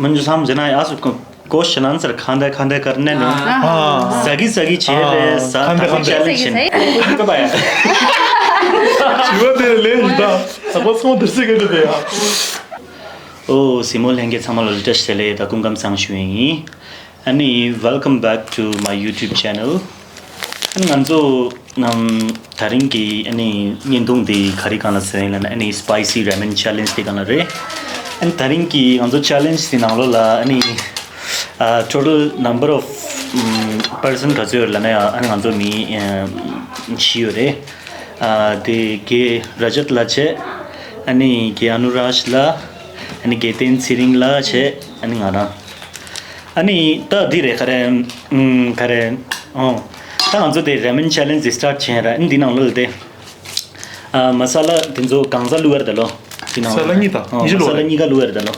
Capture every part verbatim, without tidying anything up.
मुझे समझ ना आया, आज उसको क्वेश्चन आंसर खांदा खांदा करने लो। हाँ। सगी सगी छे रे, हाँ, साथ खांदा में खांदा। चैलेंज छे। तो भाई। जीवा तेरे ले जुदा। सब उसको उधर से कर दे यार। ཨོ། སྲིང་མོ་ལྷན་རྒྱས་ཚང་མ་ལ་བཀྲ་ཤིས་བདེ་ལེགས་དང་སྐུ་ཁམས་བཟང་ཞུ་ཡིན། ཨ་ནི། Welcome back to my YouTube channel. ཨ་ནི་ང་ཚོ་ནམ་ད་རིང་གི་ཨ་ནི་བརྙན་ཐུང་འདི་ག་རེ་སྒང་ལ་བཟོས་ཡིན་ལབ་ན། ཨ་ནི་spicy ramen challenge དེ་སྒང་ལ་རེད། ཨ་ནི་ད་རིང་གི་ང་ཚོ་challenge དེ་ནང་ལོགས་ལ་ཨ་ནི་ཨ་total number of person ག་ཚོད་ཡོད་ལབ་ན་ཡང་ཨ་ནི་ང་ཚོ་མི་ཨ་བཞི་ཡོད་རེད། ཨ་དེ་རྒན་ར་ཇད་ལགས་བྱས། ཨ་ནི་རྒན་ཨ་ནུ་རཱཇ་ལགས། ཨ་ནི་རྒན་བསྟན་ཚེ་རིང་ལགས་བྱས། ཨ་ནི་ང་རང་། ཨ་ནི་ད་འདི་རེད། ག་རེ། ཨམ། ག་རེ། ཨོ། ད་ང་ཚོ་དེ་ramen challenge དེ་start བྱས་ར། ཨ་ནི་འདི་ནང་ལོགས་ལ་དེ། ཨ། མ་ས་ལ་དེ་ཚོ་གང་ཚ་བླུགས་ཡ་རེད་ད་ལོ། འདི་ནང་ལོགས། མ་ས་ལ་གཉིས་དང་། ཨོ། གཉིས་ཆ་མ་ས་ལ་བླུགས་རེད། གཉིས་ཀ་བླུགས་ཡ་རེད་ད་ལོ།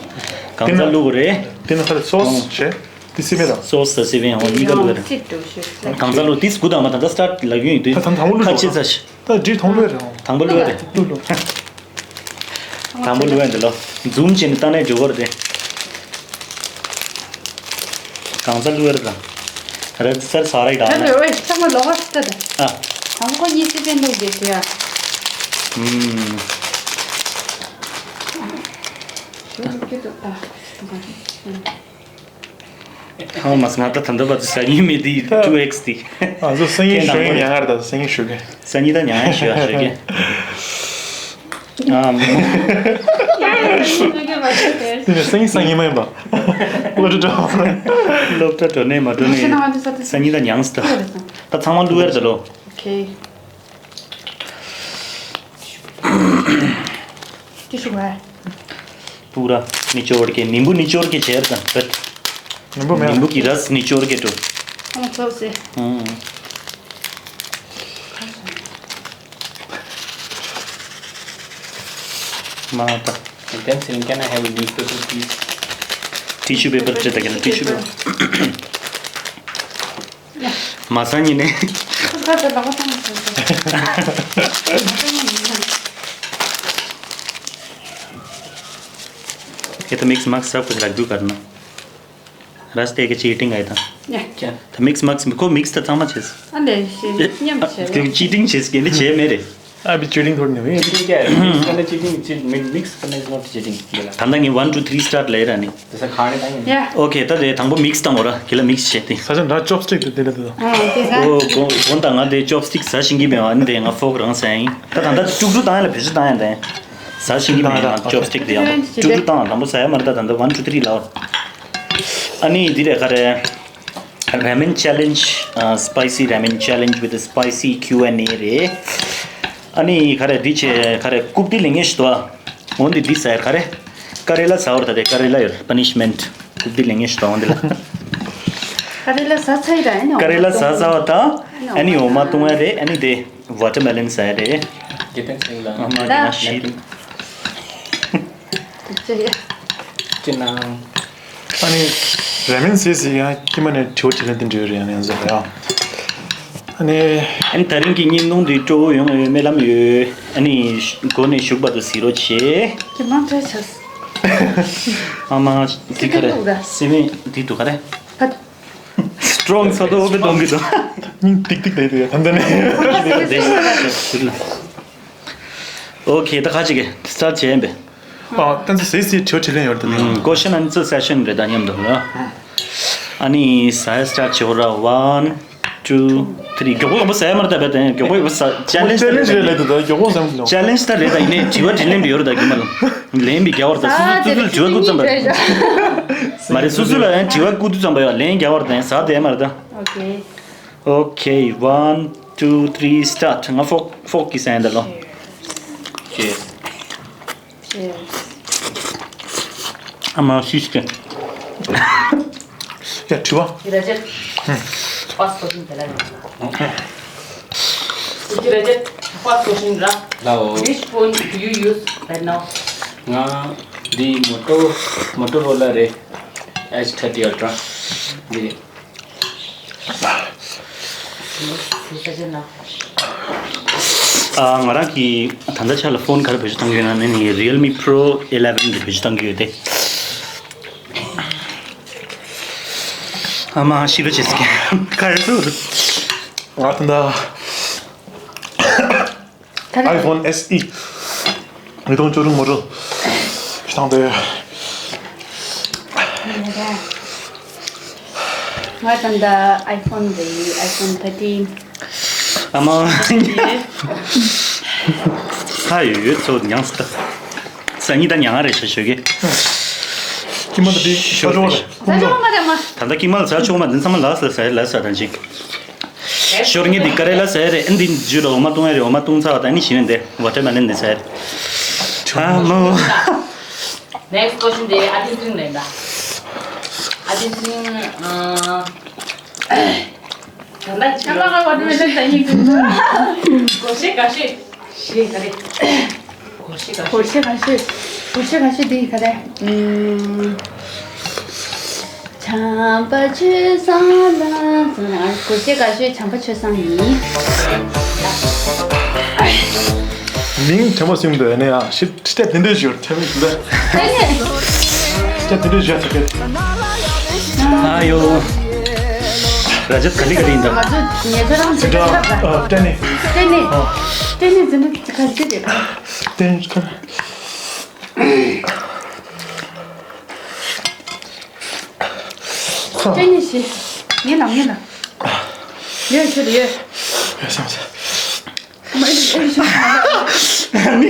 གང་ཚ་བླུགས་རེད། དེ་ནང་ཁ་ལ་སོ་སི་བྱས། དེ་སི་པན་དང་། སོ་སི་དང་སི་པན། ཨོ། གཉིས་ཀ་བླུགས་རེད། གང་ཚ་བླུགས། དེ་སྒུག་དང་། མ་ད་ལྟ་start ལབ་ཀྱི་ཡོད་དུས། ད་དང་པོ་བླུགས། ཁ་ཕྱེ་ཚར་ཤག་ད་འདི་དང་པོ་བླུགས་རེད། དང་པོ་བླུགས་རེད། བླུགས་བླུགས། དང་པོ་བླུགས་ཡ་འདི་ལོ། zoom བྱས་ནས་བལྟས་ན་འགྲིག་གི་རེད་དེ། གང་ཚ་བླུགས་ཡ་རེད་ད། རེད་སར་ས་ར་ཡི་ད་ད་ན། འོས་ཚང་མ་ལོག་པ་ཞིག་ལྟ་ད། ཨ། དང་པོ་གཉིས་སི་པན་བླུགས་རྗེས་དེ་ཡ། ཨུམ། ཞུ་རུ་ཀྱི་འདུག་ད། ཨ་མ་ང་ད་ད་ལྟ་བར་དུ་ཟ་མྱོང་མེད་དེ། two X དེ། ཨ་ཚོ་སང་ཉིན་ཞུ་ཡིན། ཉང་ངར་ད་སང་ཉིན་ཞུ་གི། སང་ཉིན་ད་ཉང་ངར་ཞུ་ཡ་ཞུ་གི། ཨ་མ། དེ་ནས་སང་ཉིན་སང་ཉིན་མ་ཡིན་པ། སློབ་གྲྭ་འགྲོ། སློབ་གྲྭ་འགྲོ་ནས་མ་འགྲོ་ནས་སང་ཉིན་ད་ཉང་ངར་ད། ད་ཚང་མ་བླུགས་ཡ་རེད་ད་ལོ། ཨོ་ཁེ། टिश्यू है। पूरा निचोड़ के, नींबू निचोड़ के चेयर का, but नींबू में नींबू की रस निचोड़ के तो। हाँ, अच्छे से। हम्म। माता। And then, can I have a newspaper, please? Tissue paper चे तक ना, tissue paper। मासा नहीं ने। ये तो मिक्स मैक्स सब कुछ रख दो करना। रास्ते के चीटिंग आया था। क्या? तो मिक्स मैक्स को मिक्स तो था मचेस। अरे, ये चीटिंग चीज के लिए छह मेरे। अभी चीटिंग थोड़ी नहीं हुई। चीटिंग क्या है? मिक्स करना चीटिंग, चीट-, मि-, मिक्स करना is not cheating। गलत। ད་ལྟ་ངས་one two three start ལབ་ར་ནི། དེ་ས་ཁ་ནས་བཏང་ཡིན། Yeah. Okay, ད་དེ་དང་པོ་མིག་སི་བཏང་གོ་ར། ཁྱེད་ལ་མིག་སི་བྱས་ཏེ། ས་ཆ་འདྲ་ཅོབ་སི་ཊིག་དེ་དེ་ལ་དེ་དང་། ཨ་དེ་ས། ཨོ་གོ་གོ་ད་ང་དེ་ཅོབ་སི་ཊིག་ཟ་ཤེས་ཀྱི་མེད་པ། ཨ་ནི་དེ་ང་ཕོག་རང་ཟ་ཡིན། ད་ད་ད་ཅུག་ཅུག་བཏང་ཡ་ལ་བེད་སྤྱོད་བཏང་ཡ་དེ། ཟ་ཤེས་ཀྱི་མེད་ང་ཅོབ་སི་ཊིག་དེ་ཡང་ཅུག་ཅུག་བཏང་། དང་པོ་ཟ་ཡ་མ་རེད། ད་ད་ད་one two three ལབ། ཨ་ནི་འདི་རེད་ག་རེ། Ramen challenge, uh, spicy ramen challenge with a spicy Q and A རེད། ཨ་ནི་ག་རེ་འདི་བྱས་ག་རེ་རྐུབ་སྟེགས་ལེན་མཁན་ཞིག་འདུག་ཨ། འོ་འདི་འདི་ཟ་ཡར་ག་རེ། ཀ་རེ་ལ་ཟ་བར་ད་དེ་ཀ་རེ་ལ་ཡོད་པ་ནི་ཤི་མེན་ཊི། རྐུབ་སྟེགས་ལེན་མཁན་ཞིག་འདུག་འོ་འདི་ལ། ཀ་རེ་ལ་ཟ་ཚར་ཡིན་ད་ཨ་ནི། ཀ་རེ་ལ་ཟ་ཟ་བ་ད། ཨ་ནི་འོ་མ་བཏུང་ཡ་རེད། ཨ་ནི་དེ་ཝ་ཊར་མེ་ལོན་ཟ་ཡ་རེད། དགེ་ཐོན་ཚེ་རིང་ལགས། ཨ་མ་དེ་ན་ཤི། ཅི་ཡ། ཅི་ན། ཨ་ནི་ར་མེན་ཟས་ཟིག་ཡང་ཀྱི་མ་ནས་དྲི་བ་དྲིས་ལན་དེ་འདྲ་ཡོད་རེད། ཡང་ཡང་ཟེར་ཡང་། ཨ་ནི། ཨ་ནི་ད་རིང་གི་བརྙན་ཐུང་འདི་སྤྲོ་བོ་ཡོང་ཡོད་སྨོན་ལམ་ཡོད། ཨ་ནི་མགོ་ནས་མཇུག་བར་དུ་གཟིགས་རོགས་བྱེད། ཀྱི་མ་འདྲ་ཆགས། ཨ་མ་འདི་ག་རེ། སི་པན་འདི་འདུག་ག་རེ། སི་པན་འདི་འདུག་ག་རེ། ཀ། སི་ཊོང་ས་ཏོ་འོ་བེ་གཏོང་གི་འདུག་སྙིང་ཏིག་ཏིག་ལས་འདུག་ཡ་ད་ལྟ་ནས། ཨོ་ཁེ། ད་ཁ་ཅིག་གི་སི་ཊར་བྱས་ཡིན་པས། ཨ། ད་ཚོ་ཟས་ཟས་དྲི་བ་དྲིས་ལན་ཡོད་རེད་ད་ནི། ཀོ་ཤན་ཨན་སར་སེ་ཤན་རེད་ད་མཉམ་དུ་ལ། ཨ་ནི་ཟ་ཡ་སི་ཊར་བྱེད་ར། One two three། མགྱོགས་པོ་མགྱོགས་པོ་ཟ་ཡ་མ་རེད་ད་བས་ད། མགྱོགས་པོ་མགྱོགས་པོ་ཟ། ཅེ་ལེན་ཇི་ཅེ་ལེན་ཇི་རེད་ལབ་འདུག་ད་མགྱོགས་པོ་ཟ་མི་འདུག་ཅེ་ལེན་ཇི་ད་རེད་ད། ཡིན་ནའི་དྲི་བ་དྲིས་ལན་པ་ཡོད་རེད་ད་རྒྱུ་མ་ལ། ལན་པ་རྒྱག་པ་རེད་ད། སོ་སོ་སོ་སོ་ལ་དྲི་བ་བསྐུར་ཙམ་པ་རེད། མ་རེད། སོ་སོ་ལ་ཡང་དྲི་བ་བསྐུར་དུས་ཙམ་པ་ཡང་ལན་རྒྱག་པ་རེད་ད། ཡང་ཟ་བསྡད་ཡ་མ་རེད་ད། ཨོ་ཁེ། Okay, one two three start. ང་ཕོག་ཕོག་གིས་ཟ་ཡིན་ད་ལོ། Cheers. Cheers. ཨ་མ་ཤི་ཤི། ཡ་དྲི་བ། Rajat, first question དེ་ལ་ནི། Rajat, first question ར། ལའོ། Which phone do you use right now? ང་འདི་མོ་ཊོ་མོ་ཊོ་རོ་ལ་རེད། H thirty Ultra འདི་རེད། ཨ། ང་རང་གིས་ད་ལྟ་ཆ་ལ་ཕོན་ག་རེ་བེད་སྤྱོད་བཏང་གི་ཡོད་ན་ནི་Realme Pro eleven དེ་བེད་སྤྱོད་བཏང་གི་ཡོད་དེ། ཨ་མ་ཤི་རོ་ཅེས་ཀྱི་ཁ་རེ་སུ། ང་ད་ལྟ་ཁ་རེ། iPhone S E ཉིས་སྟོང་བཅུ་དྲུག་མོ་ཌེལ་བཏང་སྟེ། ང་ད་ལྟ་iPhone རེད། iPhone thirteen། ཨ་མ། ཧ་ཡོད་ཡོད་ཚོ་མྱངས་སི་ད། ས་གཉིས་ད་མྱངས་རེད་ཤ་ཞོད་གི། ཀྱི་མ་ད་དེ་ཤོར་ཤོར་རེད། ད་ལྟ་ཀྱི་མ་ལ་ཚ་ཆོག་མ་དེ་ཚང་མ་ལགས་ལ་ཟ་ལ་ཟ་དང་ཅིག་ཤོར་ངེས་འདི་ཀ་རེ་ལ་ཟ་རེད། ཨ་འདི་འཇུ་ལ་འོ་མ་བཏུང་ཡ་རེད། འོ་མ་བཏུང་ཚར་བ་ད་ནི་ཞི་བན་དེ་ཝ་ཊར་མེ་ལོན་འདི་ཟ་རེད། ཨ་མོ། Next question དེ་ཨ་ཏི་སིང་ལེན་ད། ཨ་ཏི་སིང་ཨ། ད་ལྟ་ཁྱེད་རང་ལ་ཝ་ཊར་མེ་ལོན་ད་ཡིན་གི། སྒོར་གཞས་ག་ཤོད། གཞས་ག་རེ། སྒོར་གཞས་ག་ཤོད། སྒོར་གཞས་ག་ཤོད། སྒོར་གཞས་ག་ཤོད་དེ་ག་རེ། ཨུམ། བྱམས་པ་ཆོས་བཟང་ལ། སྒོར་གཞས་ག་ཤོད་བྱམས་པ་ཆོས་བཟང་ཡིན། མིང་ཆེན་པོ་སིང་འདོད་ནས་ཡང་ཤི། སྟེ་དེ་འདྲས་ཞུ་ཐེ་མི་འདི། སྟེ་དེ་འདྲས་ཞུ་ཐེ་གེ། ཨ་ཡོ། ར་ཇ་ག་ལི་ག་ལི་འདི། ང་ཚོ་ཉེ་ཚོ་རང་ཟེར་ད། ཨ་ཏེ་ནི། ཏེ་ནི། ཨ། ཏེ་ནི་ཟེར་ན་ག་ཟེར་དེ། ཏེ་ནི་ག། ཏེ་ནི་ཞི། ངེ་ལ་ངེ་ལ། ཡོད་ཆུ་ཡོད། ཡོད་སམ་སེ། མི་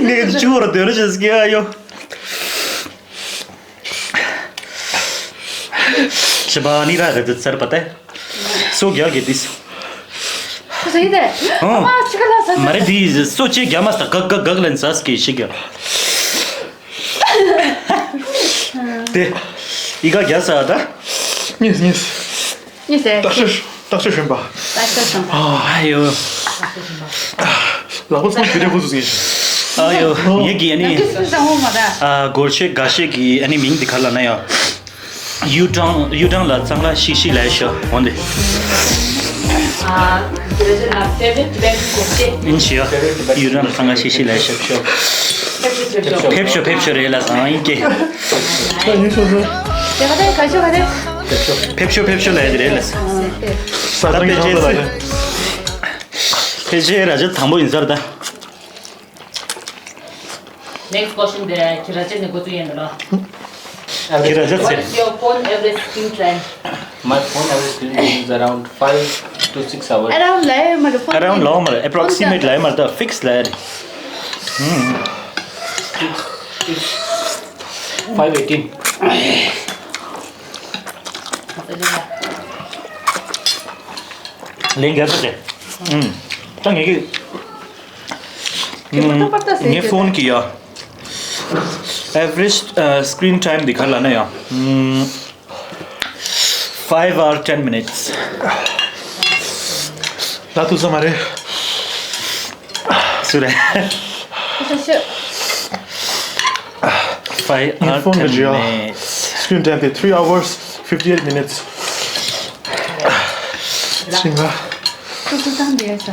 ངས་ཆུ་བོར་སྡོད་རོགས་བྱེད་ཀྱི་ཨ་ཡོ། ཞི་བ་ནི་ར་རེད་ཚར་པ་ཏེ། སོ་རྒྱག་གི་ཏིས། ཁོ་ཟེར་ཏེ། ཨོ། ཨ་ཆི་ག་ལ་ས་ས། མ་རེད་དེ་སོ་ཅེ་རྒྱ་མ་ས་གག་གག་གག་ལན་ས་སྐད་ཤི་རྒྱ། ཏེ། ཨི་ག་རྒྱ་ས་ད། ཉིས་ཉིས། ཉི་ཟེར། ཏག་ཤོད་ཏག་ཤོད་ཤོད་པ། ཏག་ཤོད་ཤོད་པ། ཨ་ཡོ། ལག་པ་ཚང་དེ་རེ་ཁོ་ཚོ་ཟིན། ཨ་ཡོ། ངེད་ཀྱི་ཨ་ནི། ནམ་རྒྱུན་སུ་ཟ་འོང་མ་ད། ཨ་སྒོར་གཞས་དགའ་བཤད་ཀྱི་ཨ་ནི་མིང་འདི་ག་ལ་ན་ཡོ། ཡུ་ཀྲང་ཡུ་ཀྲང་ལ་གཙང་ལ་ཤིག་ཤིག་ལ་ཤོ་འོན་ཏེ། ཨ་དེ་རེ་ལ་ཕེ་བེ་ཕེ་བེ་སྒོར་གཞས། ཨིན་ཤི་ཡོ། ཡུ་ཀྲང་ལ་གཙང་ལ་ཤིག་ཤིག་ལ་ཤོ། ཕེབས་ཤོ་ཕེབས་ཤོ། ཕེབས་ཤོ་ཕེབས་ཤོ་རེ་ལ་ཟང་ཨིན་ཀེ། ད་ཡིན་ཤོ་ཟོ། དེ་ག་དེ་ག་ཤོ་ག་དེ། ཕེབས་ཤོ་ཕེབས་ཤོ་ལ་ཡ་དེ་རེད་ལ། ས་ད་ཏང་ཕེབས་ཤོ་ད་ལ་ཡ། ཕེབས་ཤོ་ར་ཇ་དང་པོ་ཡིན་ཟེར་ད། Next question དེ་ཁྱེད་ར་ཅན་ནས་འགོ་ཚུགས་ཡིན་ལ། ཁྱེད་ར་ཇ་What ཚེ། is your phone average screen time? My phone average screen time is around five to six hours. Around ལ་ཡ་མ་རེད། ཕོན་Around ལ་ཡ་མ་རེད། Approximate ལ་ཡ་མ་རེད། Fix ལ་ཡ་རེད། ཧུམ། It's, it's five eighteen. ལན་རྒྱབ་ཚེ། ཧུམ། ད་ངེད་ཀྱི། ངའི་ཕོན་གྱི་ཡ། Average screen time འདི་ག་ལ་ན་ཡ། Five hour ten minutes. ད་དུ་ཙམ་མ་རེད། སུ་རེད། Five hour ten minutes. Screen time དེ་three hours fifty eight minutes. ཅི་ང་། ཁོ་ཚོ་བཏང་བསྡད་ས།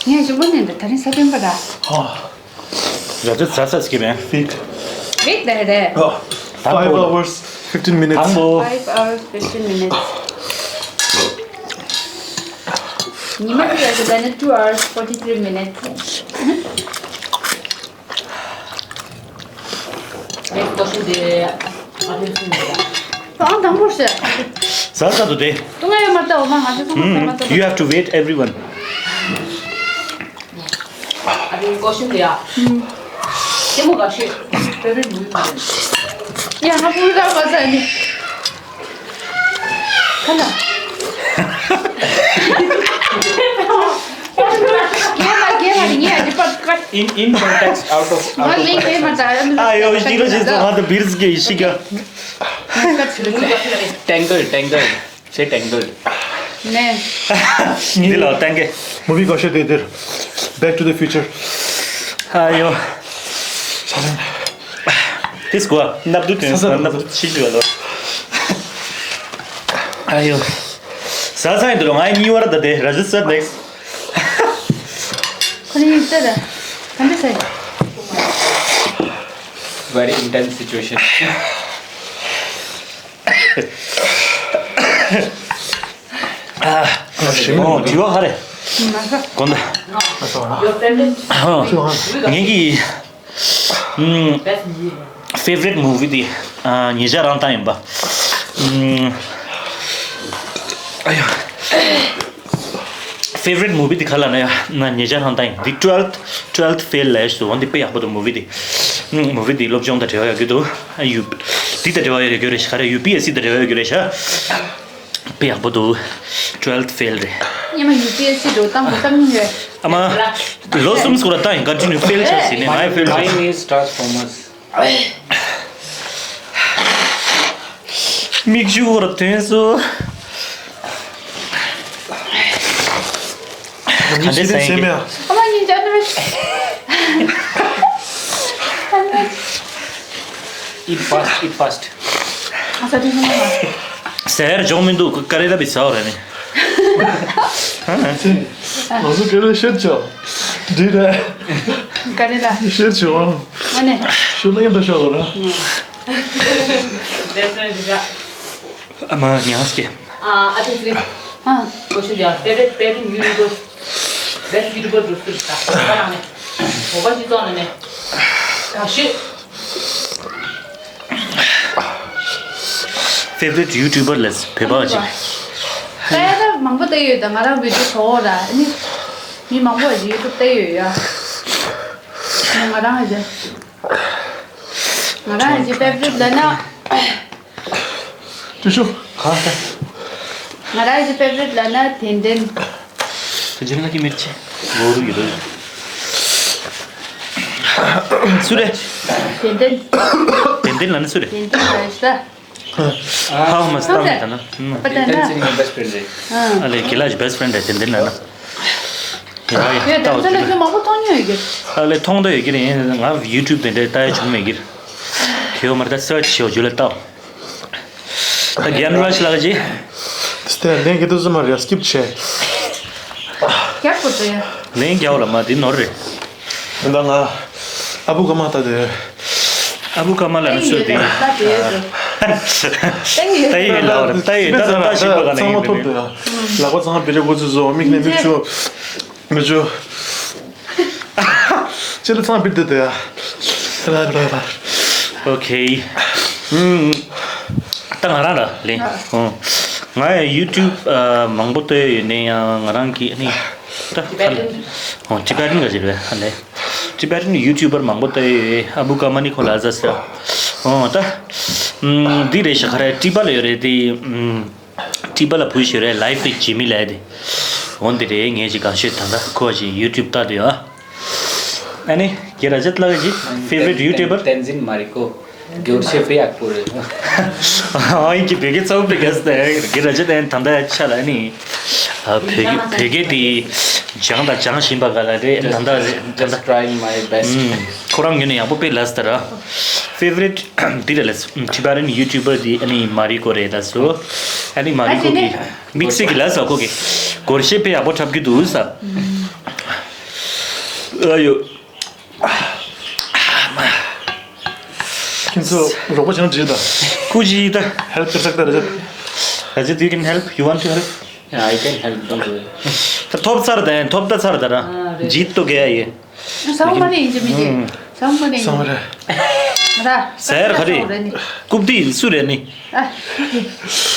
ངས་ཞུ་བ་ནས་འདི་ད་རིང་ས་སྟོན་པ་ར། ཧོ། ར་ཅོ་ཛ་ས་སྐྱེ་བས། ཕིག་ཕིག་དེ་རེད། ཧོ། དང་པོ། Five hours fifteen minutes. དང་པོ། Five hours fifteen minutes. ཉི་མ་དེ་ཡག་གི་ད་ནི་two hours forty three minutes. Next question དེ་ཨ་ཕྲུག་སུ་ཡིན་པ། ཨང་དང་པོ་ཟེར། ཟ་ས་དུ་དེ། ཏུ་ང་ཡོད་མ་ལྟ་འོ་མ་ང་ཚོ་ཚང་མ་ཟ་མ་ལྟ། You have to wait everyone. ཨ་ཕྲུག་question དེ་ཡ། ལྟད་མོ་ག་ཤོད། favorite movie ག་རེད། ཡ་ང་ཕུལ་ག་མ་ཟ་ནི། ཁ་ལ། རྒན་ལ་རྒན་ལ་ངས་ཨ་ཅི་པ་ཀ། In in context out of out of context. ཨ་ཡོ་ཤི་རོ་ཤི་སོ་ང་ད་བིར་སི་གི་ཤི་ག། Tangled, Tangled. Say Tangled. ནས། འདི་ལ་བསྟན་གེ། Movie ག་ཤོད་དེ་དེར། Back to the Future. ཨ་ཡོ། ས་ལན། དེ་སྐོར་ནབ་དུ་དོན་ས་ས་ནབ་དུ་ཤི་ཞུ་ལོ། ཨ་ཡོ། ས་ས་ཡིན་དུ་ལོ་ང་གཉིས་བར་ད་དེ་ར་ཇི་སར་ནེགསི། ཁོ་རང་ཡིན་ཙེ་ར། ག་འདྲ་ཟེར། Very intense situation. ཨོ། དྲི་བ་ག་རེ། དགོངས་དག་ངེད་ཀྱི་ཨམ། ཕེ་ཝ་རི་ཊི་མུ་ཝི་དེ་ཨ། ཉེ་ཆར་རང་བཏང་ཡིན་པ། ཨམ། ཨ་ཡ། ཕེ་ཝ་རི་ཊི་མུ་ཝི་དེ་ག་ལབ་ན་ཡ། ང་ཉེ་ཆར་རང་བཏང་ཡིན། འདི་ཊུ་ཝེལ་ཐི། ཊུ་ཝེལ་ཐི་ཕེལ་ལབ་ཡ་ཞིག་འདུག་འོ་འདི་དཔེ་ཡག་པོ་འདུག་མུ་ཝི་དེ། ཨམ། མུ་ཝི་དེ་སློབ་སྦྱོང་དང་འབྲེལ་བ་ཡོད་ཀྱི་འདུག་ཨ། ཡུ། འདི་དང་འབྲེལ་བ་ཡོད་ཀྱི་རེད་ཤག་ག་རེ། ཡུ་པི་ཨེས་སི་དང་འབྲེལ་བ་ཡོད་ཀྱི་རེད་ཤག་དཔེ་ཡག་པོ་འདུག་ཊུ་ཝེལ་ཐི་ཕེལ་རེད། སྔོན་མ་ཡུ་པི་ཨེས་སི་འགྲོ་སྟངས་འགྲོ་སྟངས་ཡོད། ཨ་མ། ལོ་གསུམ་སྐོར་ལ་བཏང་ཡིན། ཀོན་ཊི་ནིའུ་ཕེལ་ཆགས་ཟིན་ནས་ང་ཡང་ཕེལ་ཆགས། Mine is Transformers. མིག་ཆུ་བོར་ཐོན་སོང་། ག་འདྲས་སེམས་ཡ། ཨ་མ་ཉིན་ཅན་རེད། Eat fast, eat fast. ཨ་ས་དེ་སོང་ན། ཟེར་སྦྱོང་མི་འདུག་ཀ་རེ་ལ་བི་ཟ་བ་རེད་ནི། ང་ཚོ་ཀ་རེ་ཤེར་ཆོག་འདི་རེད། ཀ་རེ་ལ། ཤེར་ཆོག་ཨ་ནི། ཤུ་ལེན་དུ་ཤོག་ར། ཨ་མ་ཉག་སྐྱེ། ཨ་ཨ་ཏི་ཚེ། ཨ། ཨོ་ཤི་ཡ་ཕེ་ཝ་རི་ཊི་ཕེ་ཝ་རི་ཊི་ཡུ་ཊུ་བར། བེ་སི་ཊི་ཡུ་ཊུ་བར་འགྲོ་སུ་རེད་ད། ཧོ་པ་ནང་ནས། ཧོ་པ་སྤྱི་ཚོགས་ནང་ནས། གང་ཤེས། ཕེ་ཝ་རི་ཊི་ཡུ་ཊུ་བར་ལས་བོད་པ་ཅིག་ད་ཡ་ད་མང་པོ་བལྟས་ཡོད་ད། ང་རང་བི་ཌི་ཡོ་ཚོ་ར་ནི། མི་མང་པོ་ཞིག་ཡུ་ཊུབ་བལྟས་ཡོད་ཡ། ང་རང་ཞིག་ང་རང་ཞིག་ཕེ་ཝ་རི་ཊི་ལབ་ན། ཏུ་ཤུ། ང་རང་ཞིག་ཕེ་ཝ་རི་ཊི་ལབ་ན་ཏན་ཏན། དེ་ཕྱིར་ང་གི་མིར་ཆེ། ལོ་རུ་ཡོད་རེད། སུ་རེད། ཏན་ཏན། ཏན་ཏན་ལབ་ན་སུ་རེད། ཏན་ཏན་ལབ་ས། ཧ་མ་སྟངས་ད་ན། པ་ཏན་ཏན་ན། ཨ་ལེ་ཁྱེད་ལ་ཞིག་བེ་སི་ཊི་ཕེ་རེན་ཌི་རེད། ཨ་ལེ་ཁྱེད་ལ་ཞིག་བེ་སི་ཊི་ཕེ་རེན་ཌི་རེད། ཏན་ཏན་ལབ་ན། ཡ་ཡ་ཡོད་ད། ལྟ་བ་ཚོ་ལ་ཁྱོད་མང་པོ་མཐོང་མྱོང་ཡོད་ཀྱི། ཨ་ལེ་མཐོང་ད་ཡོད་ཀྱི་རེད། ང་ཡུ་ཊུབ་དེ་འདྲ་ལྟ་ཡ་བྱུང་མེད་ཀྱི། ཁྱེད་མར་ད་སར་ཆི་བྱེད་འོ་ཇུ་ལ་ལྟ། ད་གན་རཱཇ་ལགས་ཀྱིས། དེ་ལན་གྱི་དུས་སུ་མ་རེད། སི་ཀིབ་བྱས། རྒྱག་དགོས་ཚོད་ཡ། ལན་རྒྱག་ར་མ་དེ་ནོར་རེད། ད་ང་ཨ་བུ་ཀ་མ་ལྟ་དེ། ཨ་བུ་ཀ་མ་ལ་ནི་ཚོད་དེ། ལྟ་དེ་ཡོད་དོ། ལྟ་ཡོད་ལ་བ་ལྟ་ཡོད་ད་ད་ད་ཤིག་པ་ག་ལ་ཚང་མ་ཡིན་ཐོབ་དེ་ཡ། ལག་པ་ཚང་མ་བེ་རེ་གོ་ཚོད་བཟོ། མིག་ནས་མིག་ཆུ། མི་ཆུ། ཅི་ལ་ཚང་བིར་དུ་དུ་ཡ། ཨོ་ཁེ། ད་ང་རང་ལ་ལེན། ང་ཡང་ཡུ་ཊུབ་མང་པོ་ལྟོས་ཡོད་ནས་ཡང་ང་རང་གི་ནི། ད་ཊི་བེ་ཊན་ག་ཅི་རེད་ཨ་ལེ། ཊི་བེ་ཊན་ཡུ་ཊུབ་པར་མང་པོ་ལྟོས་ཡོད། ཨ་བུ་ཀ་མ་ནི་ཁོ་ལ་ཟ་ཟ། ཨོ་ད། འདི་རེད་ཤག་ག་རེ་ཊི་བ་ལ་ཡོད་རེད་དེ། ཊི་བ་ལ་བུ་ཞིག་རེད། ལའིཕ་ཝི་ཇི་མི་ལབ་དེ། འོན་ཏེ་རེད། ངས་ཅིག་གང་ཤོད་ད་ལྟ་ཁོ་ཅིག་ཡུ་ཊུབ་ལྟ་དུས་ཨ། ཨ་ནི་གེ་ར་ཇད་ལགས་ཀྱི་ཕེ་ཝ་རི་ཊི་ཡུ་ཊུ་བར། ཏན་ཛིན་མ་རི་ཀོ། སྒྱུར་བཤད་དཔེ་ཡག་པོ་རེད། ཨ་ཡིན་གྱི་བོད་སྐད་ཚ་བོ་དཔེ་རྒྱས་ཏེ་གེ་ར་ཇད་ཨན་ད་ལྟ་ཆ་ལ་ཨ་ནི། བོད་སྐད་བོད་སྐད་དེ་སྦྱང་དང་སྦྱང་བཞིན་པ་ག་ལ་རེད། ད་ལྟ་ད་ལྟ། Just trying my best. ཁོ་རང་ངོས་ནས་ཡག་པོ་དཔེ་ལབ་སྟེ་ར། ཕེ་ཝ་རི་ཊི་འདི་རེད་ལབ། ཊི་བེ་ཊན་ཡུ་ཊུ་བར་འདི་ཨ་ནི་མ་རི་ཀོ་རེད་ལབ་སོང་། ཨ་ནི་མ་རི་ཀོ་གི་དམིགས་བསལ་གྱི་ལབ་སོང་། ཁོ་གི་སྒོར་གཞས་དཔེ་ཡག་པོ་འཁྲབ་ཀྱི་འདུག་ཟེར། ཨ་ཡོ། ཁྱེད་ཚོ་རོགས་པ་བྱས་ན་འགྲིག་ད། ཀུ་ཅི་ད། ཧེལ་པ་བྱེད་ས་ད་རེད། ར་ཇི། Do you can help? You want to help? Yeah, I can help. Don't worry. ད་ཐོབ་ཚར་ད། ཐོབ་ད་ཚར་ད་ར། ཨ་རེད། ཇི་ཏོ་གེ་ཡ་ཡེ། ས་འོག་མ་ནས་ཡིན་གྱི་མི་གྱི། ས་འོག་མ་ནས་ཡིན། ས་འོག་མ་རེད། ཟེར་ག་རེ། རྐུབ་སྟེགས་སུ་རེད་ནི། ཨ།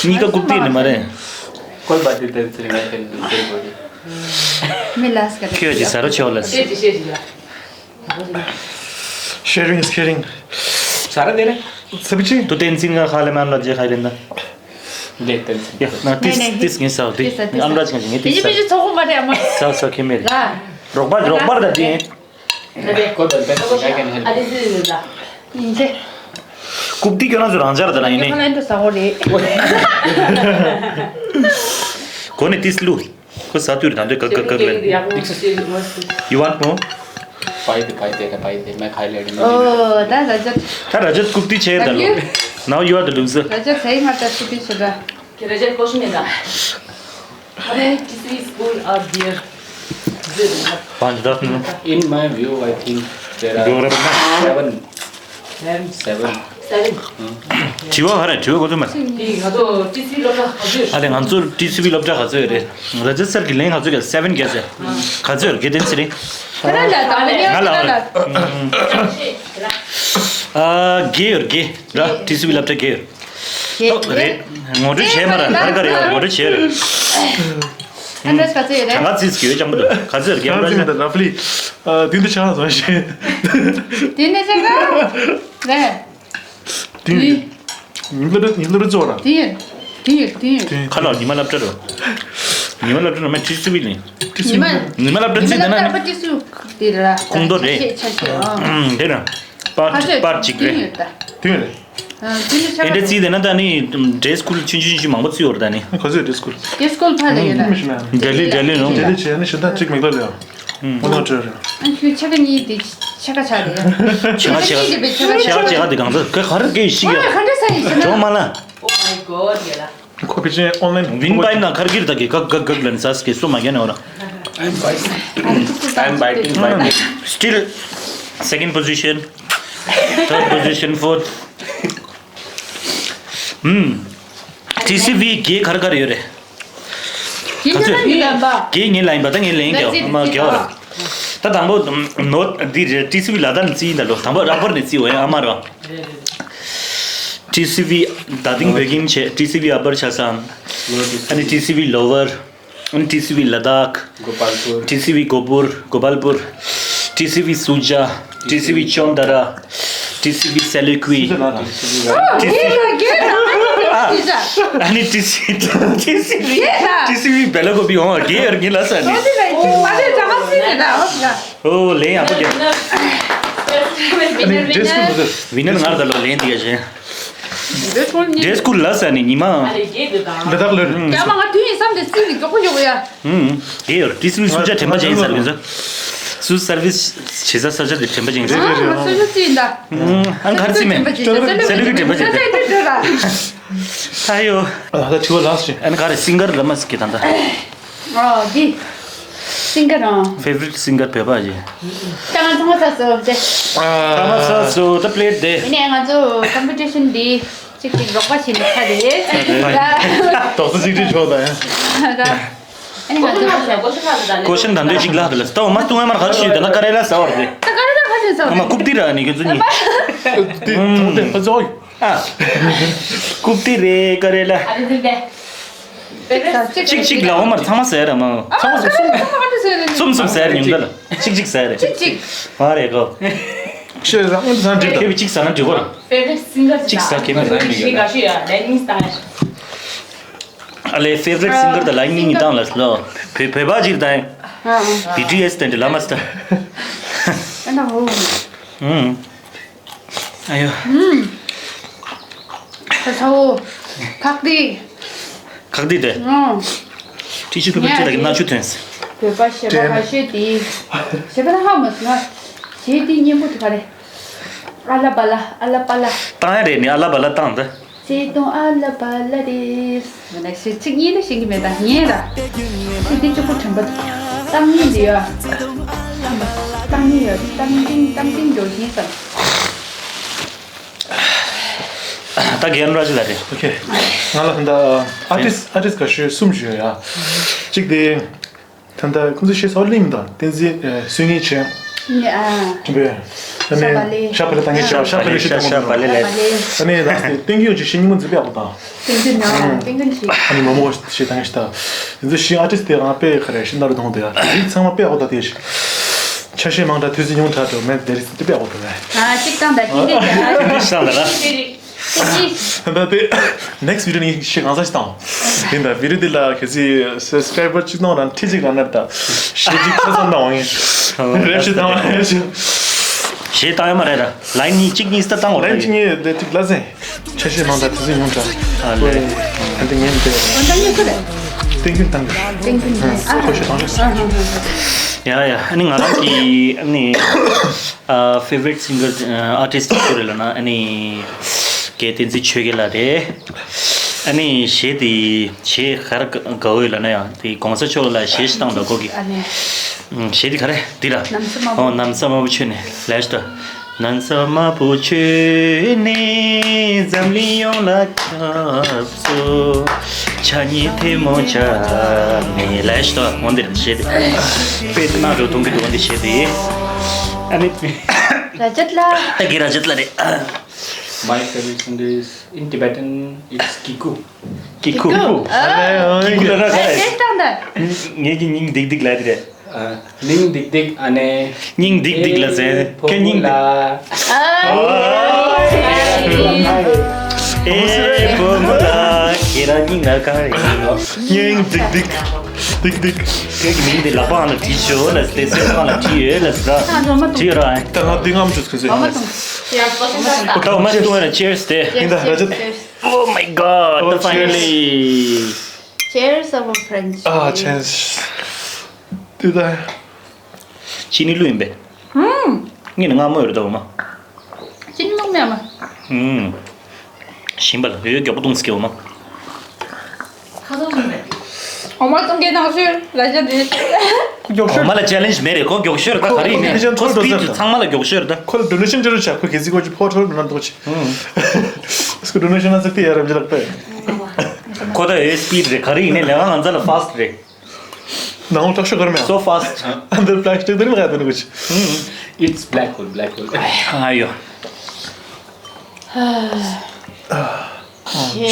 གཉིས་ཀ་རྐུབ་སྟེགས་ནི་མ་རེད། ཀོལ་བ་དེ་དེ་ཚེ་ང་ཁྱེད་འདུག་ཟེར་གོ་རེད། མི་ལ་སི་ཀ་རེད། ཁྱོད་ཀྱི་ཟ་རོ་ཆེ་བ་ལ། ཤེར་ཨིང་ཨིས་ཁེར་ཨིང་། ཟ་ར་དེ་རེད། ཚེ་བི་ཅི། དུ་ཏན་ཚིན་ང་ཁ་ལེ་མན་ལ་ཇེ་ཁ་རེད་ན། ཡ་ན་ཏིས་ཏིས་ངས་ཟ་བ་དེ། ཨམ་ར་ཅང་ཅང་ངས་ཏིས་ཟ། ཚོགས་མ་རེད་ཨ་མ། ཟ་ཟ་ཁེ་མེད། རོགས་པ་རོགས་པ་ད་དེ། ཁོ་དང་བེ་ཊ་ཞིག་ག་གན་ཧེལ། ཨ་རི་སི་ལ། ཡིན་ཚེ། རྐུབ་སྟེགས་ཁྱོད་རང་ཚོ་རང་འཇགས་རེད་ད་ན་ཡིན་ནི། ཁོ་ལ་འདི་ཟ་འོ་རེད། གོ་ནི་ཏིས་ལུ། ཁོ་ཟ་དུས་རེད་ད་འདོད་ག་ག་ག་ལེན། You want more? Pay de, pay de, pay de, main kha ledi. Oh, da Rajat. ད་ར་ཇད་རྐུབ་སྟེགས་བྱས་ད་ལོ། Now you are the loser. Rajat, sahi mata supi suda. Rajat, question is that. How many T C school are there? Zero. Panch, das, no? In my view, I think there are seven. seven seven དྲི་བ་ག་རེ་དྲི་བ་གོ་ཚོད་མ། དེ་ང་ཚོ་ཊི་སི་སློབ་གྲྭ་ག་ཚོད་ཡོད། ཨ་ལས་ང་ཚོར་ཊི་སི་བི་སློབ་གྲྭ་ག་ཚོད་ཡོད་རེད། ར་ཇ་སར་གི་ལན་ག་ཚོད་ཀྱི་seven ག་ཚོད་ག་ཚོད་ཡོད་གི་དེ་ཚེ་རིང་། ཁ་ལ་ལ་དང་ང་ལ་ཨ་རེད། ཨ་བརྒྱད་ཡོད་བརྒྱད་ར། ཊི་སི་བི་སློབ་གྲྭ་བརྒྱད་ཡོད། རེད། ངོ་སྤྲོད་བྱས་མ་ར་གར་གར་ཡོད་ངོ་སྤྲོད་བྱས་རེད། ཨ་འདྲ་ག་ཚོད་ཡོད་རེད། གང་ག་ཚིག་གི་ཡོད་ཅང་པོ་འདུག་ག་ཚོད་རྒན་པོ་ར། ལ་ཕ་ལི། དེ་འདི་ཆགས་སོང་ཞེས། དེ་འདི་ཆགས་རེད། དེ་ཡིན། ཉིན་ལ་ཉིན་ལ་རྩོ་ར། དེ་ཡིན། དེ་ཡིན་དེ་ཡིན། ཁ་ལག་ཉི་མ་སློབ་གྲྭ་རུ། ཉི་མ་སློབ་གྲྭ་རུ་མ་ཊི་སི་བི་ལིང་། ཉི་མ། ཉི་མ་སློབ་གྲྭ་རྩིས་དེ་ན། ཉི་མ་སློབ་གྲྭ་ཊི་སི་བི་དེ་ར། ཁོང་ཁྲོ་རེད། ཆ་ཤས་ཆ་ཤས་ཨང་། དེ་ན། པར་ཁ་ཅིག་ཤས་པར་ཅིག་དེ་རེད། ཡིན་ད། དེ་ཡིན་རེད། ཨེ་འདྲ་རྩིས་དེ་ན་ད་ནི་འདྲེ་སི་ཀུལ་ཆུང་ཆུང་ཆུང་མང་པོ་རྩིས་ཡོད་རེད་ད་ནི། ག་ཚོད་འདྲེ་སི་ཀུལ། འདྲེ་སི་ཀུལ་ཕ་ལ་ཡོད་ན། མི་ཤི་མེད། ལྡི་ལི་ལྡི་ལི་རུང་། ལྡི་ལི་བྱས་ནི་ཞིན་ཐང་གཅིག་མི་དགོས་ལ་ཡང་། ཨོ་ནོ་ཏྲེ་རེད། ཨ་ཁྱོད་ཕྱེད་ཀ་གཉིས་དེ་ཕྱེད་ཀ་ཆག་རེད་ཡ། ཕྱེད་ཀ་ཕྱེད་ཀ་གཉིས་དེ་བས་ཕྱེད་ཀ་ཕྱེད་ཀ་ཕྱེད་ཀ་དེ་གང་ཚ་ག་ག་རེ་སྐད་ཤི་ཡ། ཨ་ག་འདྲ་ས་ཡིན་ཟེར་ན། ཇོ་མ་ལ། Oh my god ཡ་ལ། ཁོ་ཕི་ཅན་ཨོན་ལན་ཝིན་པའི་ན་ཁར་གིར་ད་གི་གག་གག་གག་ལན་ས་སྐད་སོ་མ་གྱ་ནས་འོ་ར། I'm biting, biting. Still second position, third position, fourth. ཨུམ། ཊི་སི་བི་བརྒྱད་གར་གར་ཡོད་རེད། ཡིན་ག་ཚོད། ད་ངེད་ལ་ཡིན་པ། བརྒྱད་ངེད་ལ་ཡིན་པ་ད་ངེད་ལ་ཡིན་གྱ་ཨ་མ་གྱ་འོ་ར། ད་དང་པོ་ནོ་འདི་རེད་ཊི་སི་བི་ལ་དྭགས་ནས་རྩིས་ཡིན་ད་ལོ་དང་པོ་རག་པར་ནས་རྩིས་འོ་ཡ་ཨ་མ་ར། ཊི་སི་བི་རྡ་སྟེང་བོད་ཁྱིམ་བྱས། ཊི་སི་བི་ཨ་པར་ཆ་སང་། ཨ་ནི་ཊི་སི་བི་ལོ་ཝར། ཨ་ནི་ཊི་སི་བི་ལ་དྭགས། གོ་པལ་པུར། ཊི་སི་བི་གོ་པུར། གོ་པལ་པུར། ཊི་སི་བི་སུ་ཇ། ཊི་སི་བི་ཅོན་ཏ་ར། ཊི་སི་བི་སེ་ལི་ཀུའི། སུ་ཇ་ན་ར། ཊི་སི་བི། ཨ་ནི་ཊི་སི་ཊི་སི་བི་ཊི་སི་བི་བེ་ལ་ཀོ་པི་འོང་བ་རྒྱལ་ཡར་ངེས་ལ་ས་ནི། ཨོ་ལེ་ཡང་པོ་རྒྱལ། ཨ་ནི་འདྲེ་སི་ཀུལ་དུ་ཟེར། ཝི་ནན་ངར་ད་ལོ་ལེན་དེ་ག་ཞེ། འདྲེ་སི་ཀུལ་ལ་ས་ནི་ཉི་མ། འདི་དག་ལོས། ཡ་མ་ང་དུས་ཡིན་བསམ་དེ་སྲིད་ནི་མགྱོགས་པོ་མགྱོགས་པོ་ཡ། ཧུམ། དེ་ཡོད་ཊི་སི་བི་སུ་ཇ་དྲན་པ་ཅན་ཡིན་ས་རེད་ཟེར། སུ་སར་བིས་བྱེད་ས་ས་ཆ་དེ་དྲན་པ་ཅན་ཡིན་ས་རེད། ཨ་ང་སུ་ཇ་རྩིས་ཡིན་ད། ཨང་གར་རྩིས་མེད། སེ་ལུ་གི་དྲན་པ་ཅན་དེ། ས་ཡོ། ཨ་ད་དྲི་བ་ལགས་ཤིག་ཨ་ནི་ག་རེ་སིང་གར་ལ་མ་སི་ཀི་ད་ད། ཨོ་དེ། སིང་གར་ཨང་། ཕེ་ཝ་རི་ཊི་སིང་གར་བོད་པ་ཡིན། ད་ང་ཚང་མ་ཚ་སོ་དེ། ད་མ་ཚ་སོ་ད་པི་ལེ་ཊི་དེ། ཡིན་ནའི་ང་ཚོ་ཀམ་པི་ཊི་ཤན་འདི་གཅིག་གཅིག་རོགས་པ་བྱེད་ནི་ཁ་རེད། ད། དོགས་ས་གཅིག་གཅིག་ཆོག་ད་ཡ། ད། ཨ་ནི་ང་ཚོ་ཀོ་ཤན་ད་འདོད་ཅིག་ལ་ད་ལ་ད་མ་ཏུ་ང་མར་ཁ་ཤུ་ད་ན་ཀ་རེ་ལ་ས་བར་དེ། ད་ཀ་རེ་ལ་ཁ་ཤུ་ས་བར། ཨ་མ་ཀུབ་ཏི་ར་ནི་གི་ཚུ་ནི། དེ་ཐོག་དེ་ཧ་ཛོ། ཨ། ཀུབ་ཏི་རེ་ཀ་རེ་ལ། ཨ་རེ་དེ་དེ། གཅིག་གཅིག་ལ་འོ་མར་ཚང་མ་ཟེར་ར་མ། ཚང་མ་ཟེར་གསུམ། གསུམ་གསུམ་ཟེར་ཉུང་ད་ལ། གཅིག་གཅིག་ཟེར་རེད། གཅིག་གཅིག་མ་རེད་གོ། ཤེས་རང་ཨུན་ཚང་འགྲིག་ཁེ་བི་གཅིག་ཟ་ན་འགྲིག་གོ། ཕེ་ཝ་རི་ཊི་སིང་གར་གཅིག་ཟ་ཁེ་མི་ཟ་མི་ཡོད་ན། ཨ་ལེ་ཕེ་ཝ་རི་ཊི་སིང་གར་དང་ལ་ཡིན་ནི་ཉིན་དང་ལ་ལོ། བོད་བོད་པ་གཅིག་དང་། བི་ཊི་ཨེས་དང་འདྲ་ལ་མ་སྟ། ཨ་ན་ཧོ། ཨ་ཡོ། ཨུམ། ཁ་ཚ་བོ། ཁག་ཏི། ཁག་ཏི་དེ། ཨུམ། ཊི་ཤུ་པེ་པར་ཅི་ལ་གི་སྣ་ཆུ་ཐོན། བོད་པ་ཞེ་པོ་ཁ་ཤས་དེ། ཞེ་པོ་ན་ཧ་མ་སོང་ང་། ཞེ་དེ་སྙན་པོ་དེ་ག་རེ། ཨ་ལ་པ་ལ་ཨ་ལ་པ་ལ། བཏང་ཡ་རེད་ནི་ཨ་ལ་པ་ལ་བཏང་ད། ཚེ་དང་ཨ་ལ་པ་ལ་རེད། ང་ནི་ཞེ་ཚིག་གཉིས་ལ་ཤེས་ཀྱི་མེད་ད་ངས་ར། ཚིག་འདི་གཅིག་པོ་དྲན་པ་འདུག་གཏམ་ངན་འདི་ཡོད། གཏམ་ངན་ཡོད་གཏམ་འཛིན་གཏམ་འཛིན་འགྲོ་བཞིན་བསམ། ད་རྒན་ར་ཅི་ལ་རེད། ཨོ་ཁེ། ང་ལ་ད་ཨར་ཊིསི་ཨར་ཊིསི་ཁ་ཤས་གསུམ་ཞིག་ཡོད་ཡ། གཅིག་དེ། ད་ལྟ་ཁོང་ཚོ་ཤེས་སོ་ལིམ་དང་བསྟན་འཛིན་སུན་ངེས་ཆེན། ཨ། ཅི་བས། ད་ནས་ཤ་བ་ལི། ཤ་བ་ལི་ད་ངས་ཤ་བ་ལི་ཤ་བ་ལི་ལས། ད་ནས་ད་སྟེ་ཏན་ཀིའུ་ཅིག་ཤེས་ཉིན་མོ་འཛིན་པའི་ཨ་ཁུ་དང་། ཏན་ཏན་ན་ཏན་ཏན་ཞིག་ཨ་ནི་མོ་མོ་ཞེས་ད་ངས་ཤེས་ད། འཛིན་ཤིང་ཨར་ཊིསི་དེ་རང་དཔེ་ཁ་རེ་ཤིན་ཏར་གཏོང་དེ་ཡ། རིགས་ཚང་མ་དཔེ་ཨ་ཁུ་ད་དེ་ཞིག་ཆ་ཤས་མང་དྲགས་ཐུགས་རྗེ་ཉུང་དྲགས་འགྲོ་མེད་དེ་རིགས་དཔེ་ཨ་ཁུ་ད་རེད། ཨ་གཅིག་བཏང་ད་ཏན་ཏན་ད། ཏན་ཏན་བཏང་ད་ལ། ད་དེ་ནེག་སི་ཊི་བི་ཌི་ཡོ་ནས་ཤིག་གང་ཟག་ཞིག་བཏང་། དེ་འདྲ་བི་ཌི་ཡོ་འདི་ལ་གལ་སྲིད་སབ་སི་ཀ་རའི་བར་གཅིག་གཏོང་རང་ཁྲི་གཅིག་རང་ནར་ད། ཞེ་གཅིག་ཆ་ཚང་བཏང་བ་ཡིན། རེབ་ཞིག་བཏང་བ་རེབ་ཞིག་ཞེ་བཏང་ཡོད་མ་རེད་ད། ལ་ཡིན་གཉིས་གཅིག་གཉིས་སྟ་བཏང་བ་ལ་ཡིན་གཅིག་གཉིས་དེ་གཅིག་ལ་ཟིན། ཆ་ཤས་མང་ད་དེ་ཚོ་ཡོང་ད། ཨ་ལེ། ཨ་འདི་ངན་དེ། ཨ་འདི་ངན་ཁོ་རེད། ཏན་ཀིན་བཏང་གི། ཏན་ཀིན་ཨ་ཁོ་ཤེས་བཏང་ཤོག་ཡ་ཡ་ཨ་ནི་ང་རང་གི་ཨ་ནི། ཨ་ཕེ་ཝ་རི་ཊི་སིང་གར་ཨ་ཨར་ཊིསི་ཅིག་རེད་ལབ་ན་ཨ་ནི་རྒན་བསྟན་འཛིན་ཆོས་རྒྱལ་ལགས་རེད། ཨ་ནི་གཞས་དེ་གཞས་ག་རེ་དགའ་བོ་ཡོད་ལབ་ན་ཡང་དེ་གོང་ས་མཆོག་ལ་གཞས་ཤིག་བཏང་འདུག་གོ་གི། ཨ་ནི་གཞས་དེ་ག་རེ་འདི་ར། ནམ་མཁའ་དམར་པོ། ཨོ་ནམ་མཁའ་དམར་པོ་ཁྱོད་ནས་ལས་ཤིག་ད། ནང་ས་མ་བུ་ཆོས་ནི་འཛམ་གླིང་ཡོངས་ལ་ཁྱབ་སོ། ཆ་ཉི་ཐེ་མོ་ཆ་མེ་ལ་ཤ་འོན་དེ་རེད་ཤེས་དེ། དཔེ་དེ་ན་རོ་ཐུང་གི་འོན་དེ་ཤེས་དེ། ཨ་ནི། ར་ཅད་ལ། ཨ་གི་ར་ཅད་ལ་རེད། My favorite song is, in Tibetan, it's Kiku. ཀི་ཀུ། ཀི་ཀུ། ཨ། ཀི་ཀུ་ལ་ར་ཨ་ག་རེད། ངས་ཀྱི་སྙིང་སྡིག་སྡིག་ལ་དེ་རེད། ཨ། སྙིང་སྡིག་སྡིག་ཨ་ནེ། སྙིང་སྡིག་སྡིག་ལ་ཟེར། ཨེ་ཁྱེད་སྙིང་སྡིག་ཕོ་མོ་ལ། ཨ། ཨེ་བུ་མོ་ལ་ཁྱེད་རང་སྙིང་ན་ག་རེ་ཡིན་ནོ། སྙིང་སྡིག་སྡིག་སྡིག་སྡིག་ཁྱེད་ཀྱི་མིང་དེ་ལག་པའང་ལ་བྲིས་ཆོག་ལ་དེ་སེམས་ཁང་ལ་བྲིས་ཡོད་ལ་ཟེར། བྲིས་ཡོད་ར། ད་ང་སྡིག་ངམ་ཆུ་ཚོད་ཟེར། ཨོ་མ་ཏོང་། ཡ་ཏོ་སེམས་ཁང་ལ། ད་ཨོ་མ་ཏོང་ན་ཅེར་སི་དེ། ཡིན་ད་ར་ཅི། Oh my god, the finally. Cheers, our friends. ཨ་ཆེན་སི། དེ་ད། ཅི་ནི་ལུ་ཡིན་པས། ཧུམ། ངས་ནི་མངར་མོ་ཡོད་རེད་ད་འོ་མ། ཅི་ནི་ལུ་མེད་མ། ཧུམ། ཞིམ་པ་ལ་ཡོད་མགྱོགས་པོ་གཏོང་སི་ཀེ་འོ་མ། ཁ་ཐོག་ཞིམ་པས། འོ་མ་གཏོང་གེ་ནང་ཤོས་ལ་ཅན་དེ། འོ་མ་ལ་ཅེ་ལེན་ཇི་མེད་རེད། ཁོ་མགྱོགས་ཤོས་རེད་ད། ག་རེ་ཡིན་ནས་ཁོ་སི་པི་ཌི་ཚང་མ་ལ་མགྱོགས་ཤོས་རེད་ད། ཁོ་ལ་ཌོ་ནེ་ཤན་ཅི་རུ་བྱ། ཁོ་གེ་ཟིག་གོ་ཅི་ཕོ་ཁྲོ་མི་ན་འདུག་ཅི། ཁོ་ཌོ་ནེ་ཤན་ན་ཟིག་དེ་ཡ་རབ་ཅི་ལག་པས། ཁོ་ད་ཨེ་སི་པི་ཌི་རེད། ག་རེ་ཡིན་ནས་ལས་ཀ་ང་ཚ་ལ་ཕ་སི་ཊི་རེད། ནང་ལོགས་དྲག་ཤོས་གར་མེད། So fast. Under plastic དེ་རིང་ལ་དེ་ནི་གོ་ཅི། It's black hole, black hole. ཨ་ཡོ།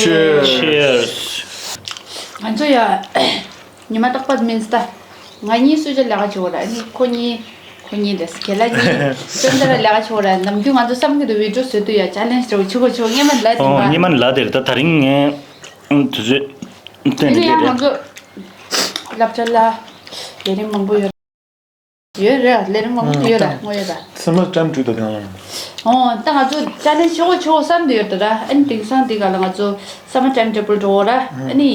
Cheers. Cheers. ང་ཚོ་ཡ། ཉི་མ་རྟག་པར་མིན་སྟ། ང་གཉིས་སུ་ཇ་ལས་ཀ་བྱེད་འོ་ར། ཨ་ནི་ཁོ་གཉིས། ཁོ་གཉིས་རེད། ཁྱེད་ལ་གཉིས་ཅོན་ཏ་ར་ལས་ཀ་བྱེད་འོ་ར། ནམ་རྒྱུན་ང་ཚོ་བསམ་གི་འདུག་བི་ཌི་ཡོ་བཟོས་དུས་ཡ་ཅེ་ལེན་ཇི་འདྲ་བོ་བྱེད་དགོས་བྱེད་དགོས། སྔན་མ་ལ་དེ་རེད་ད། ད་རིང་ངས་དུས་ཚོད་བཏོན་ཨ་ནི་ཡང་ང་རེད། ཚོ་སློབ་གྲྭ་ལ་ལས་རིམ་མང་པོ་ཡོད། ཡོད་རེད། ལས་རིམ་མང་པོ་ཡོད་ར། དངོས་ཡོད་ར། སེམས་ལ་ཊེམ་བྲིས་འདུག་དེ་ཡང་། ཨོ་ད་ང་ཚོ་ཅེ་ལེན་ཇི་ཆེ་བོ་ཆེ་བོ་བསམ་དུ་ཡོད་ད་ར། ཨ་ནི་དེང་སང་འདི་ག་ལ་ང་ཚོ་སམ་མར་ཊེམ་ཊེ་བལ་འགྲོ་འོ་ར། ཨ་ནི་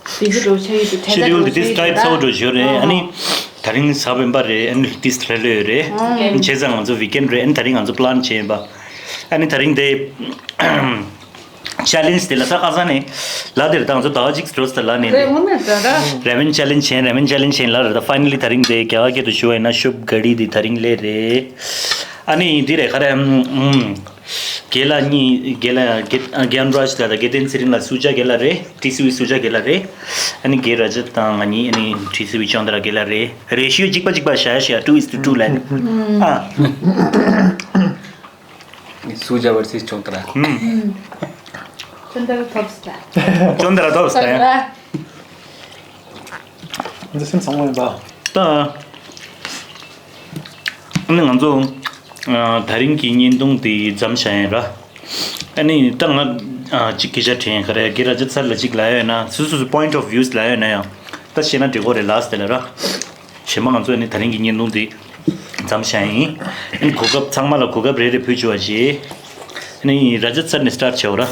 བི་ཛི་འགྲོ་ཆ་ཡོད་དུ་དྲན་ཤེ་ཌུལ་འདི་ཏིས་ཊའིཊ་ཚ་བོ་འགྲོ་ཞོར་རེད། ཨ་ནི་ད་རིང་གཟའ་སྤེན་པ་རེད། ཨ་ནི་ཏིས་ཊ་ལོ་རེད། ཨ་ནི་བྱས་ཙང་ང་ཚོ་ཝིག་ཨེན་ཌི་རེད། ཨ་ནི་ད་རིང་ང་ཚོ་པི་ལན་བྱས་ཡིན་པ། ཨ་ནི་ད་རིང་དེ། ཅེ་ལེན་ཇི་དེ་ལ་ས་ཁ་ས་ནས་ལ་དེར་དང་ཚོ་ཟླ་བ་གཅིག་འགྲོ་ས་ལ་ནས་རེད། དངོས་གནས་ད་ར། རེ་མན་ཅེ་ལེན་ཇི་བྱས། རེ་མན་ཅེ་ལེན་ཇི་བྱས་ལ་རེད། ད་ཕའི་ནལ་ལི་ད་རིང་དེ་རྒྱ་གར་སྐད་དུ་ཞུ་བ་ཡིན་ན་ཤུབ་ག་རི་དེ་ད་རིང་སླེབས་རེད། ཨ་ནི་འདི་རེད་ག་རེ་ཨམ། རྒན་ལགས་གཉིས་རྒན་ལགས་རྒན་རྒན་རཱཇ་ལགས་དང་རྒན་བསྟན་ཚེ་རིང་ལགས་སུ་ཇ་རྒན་ལགས་རེད། ཏི་སི་ཝི་སུ་ཇ་རྒན་ལགས་རེད། ཨ་ནི་རྒན་ར་ཇ་དང་ང་གཉིས་ཨ་ནི་ཏི་སི་ཝི་ཅོན་ཏ་ར་རྒན་ལགས་རེད། རེ་ཤིའོ་གཅིག་པ་གཅིག་པ་བཞག་བཞག two is to two ལ་ནི། ཨ། སུ་ཇ་བར་སེ་ཅོན་ཏ་ར། ཨུམ། ཅོན་ཏ་ར་ཐོབ་སྟེ། ཅོན་ཏ་ར་ཐོབ་སྟེ། ཅོན་ཏ་ར། འདི་སེམས་བཟང་བོ་ཡིན་པ། ད། ཨ་ནི་ང་ཚོ་ཨ་ད་རིང་གི་བརྙན་ཐུང་དེ་མཚམས་བཞག་ཡིན་ར། ཨ་ནི་ད་ང་ཨ་གཅིག་སྐད་ཆ་དྲན་ག་རེ་རྒན་ར་ཇ་ཚར་ལ་གཅིག་ལབ་ཡོད་ན། སོ་སོ་སོ་པོ་ཡིན་ཊི་ཨོཕ་ཝིའུ་ལབ་ཡོད་ན་ཡང་ད་བཤད་ན་འགྲིག་གོ་རེད་ལགས་ཟེར་ལ་ར། གཞན་པ་ང་ཚོ་ནི་ད་རིང་གི་བརྙན་ཐུང་འདི་མཚམས་བཞག་ཡིན། ཨ་ནི་གོ་སྐབས་ཚང་མ་ལ་གོ་སྐབས་རེ་རེ་ཕུལ་བཅུག་པ་བྱེད། ཨ་ནི་ར་ཇ་ཚར་ནས་སི་ཊར་བྱེད་འོ་ར།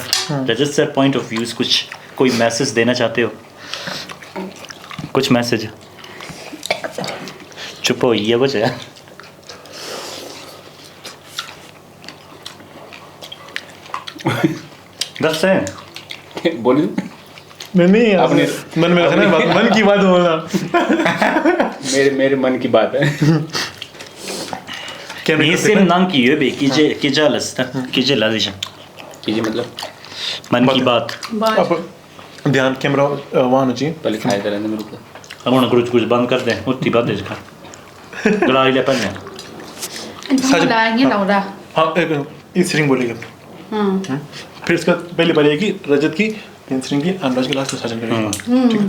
ར་ཇ་ཚར་པོ་ཡིན་ཊི་ཨོཕ་ཝིའུ་कुछ कोई मैसेज देना चाहते हो? कुछ मैसेज? चुप हो, ये कुछ है? दस है। बोलिए। नहीं, नहीं, आपने मन में रखना है, मन की बात बोलना। मेरे, मेरे मन की बात है। क्या नहीं, सिर्फ नाम की यो बे, कीजिए, कीजिए लस्ता, कीजिए ला दीजिए। कीजिए मतलब? मन की बात। बात। अब ध्यान कैमरा, अ, वहाँ होना चाहिए। पहले खाया था ना मेरे को। अब उन्हें कुछ, कुछ बंद कर दे, उतनी बात है इसका। गला ही ले पन्ने। अच्छा, हाँ, एक, एक सिरिंग बोलेगा। हाँ। हम्म। फिर इसका पहली बारी आएगी रजत की, तीन सिरिंग की, अनुराज की लास्ट में साजन करेगा। हम्म। ठीक है?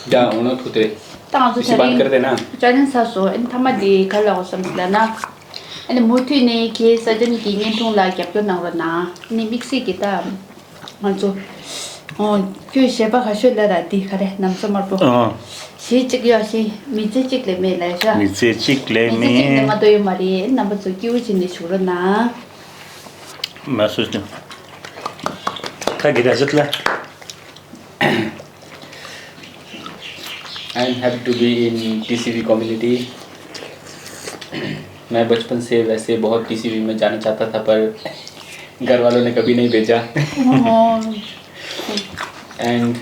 जा, उन्होंने खुद रे। ད་ང་ཚོ་ད་རིང་ཅ་ལེན་ཇི་ས་སོ། ཨ་ནི་མཐའ་མ་དེ་ག་ལ་འོ་བསམ་ཟེར་ན། ཨ་ནི་མུ་མཐུད་ནས་ཁྱེད་ས་ཅན་གྱི་བརྙན་ཐུང་ལ་རྒྱབ་སྐྱོར་གནང་རོགས་གནང་། ཨ་ནི་དམིགས་བསལ་གྱི་ད། ང་ཚོ། ཨོ། ཁྱོད་གཞས་པ་ག་ཤོད་ལ་ར་འདི་ག་རེ་ནམ་ས་དམར་པོ། ཨོ། གཞས་གཅིག་ཡོད་ཤི་མི་ཚེ་གཅིག་ལས་མེད་ལ་ཤ། མི་ཚེ་གཅིག་ལས་མི་ཚེ་གཅིག་ལས་མེད། མ་གཏོགས་ཡོད་མ་རེད། རྣམ་པ་ཚོ་སྐྱིད་པོ་བྱས་ནས་བཞུགས་རོགས་གནང་། མ་སུ་ཅུ། ཁ་གི་ར་ཅིག་ལ། I am happy to be in T C V community. मैं बचपन से वैसे बहुत T C V में जाना चाहता था, पर घर वालों ने कभी नहीं भेजा। And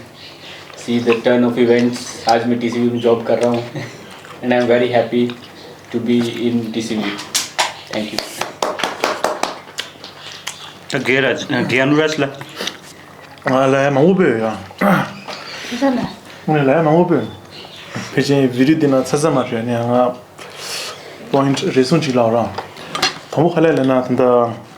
see the turn of events, आज मैं T C V में जॉब कर रहा हूँ। And I am very happy to be in T C V. Thank you. ད་རྒན་ར་རྒན་ཨ་ནུ་རཱཇ་ལ། ང་ལ་ཡ་མང་པོ་བོད་ཡ། ཁྱེད་ལ། ངས་ལ་ཡ་མང་པོ་བོད། ཕལ་ཆེར་བི་ཌིའོ་འདི་ན་ཚ་ཚ་མ་བྱས་ནས་ང་པོ་ཡིན་ཊི་རེ་ཟུང་ཅིག་ལབ་ར། དང་པོ་ག་རེ་ལབ་ན་ད་ལྟ་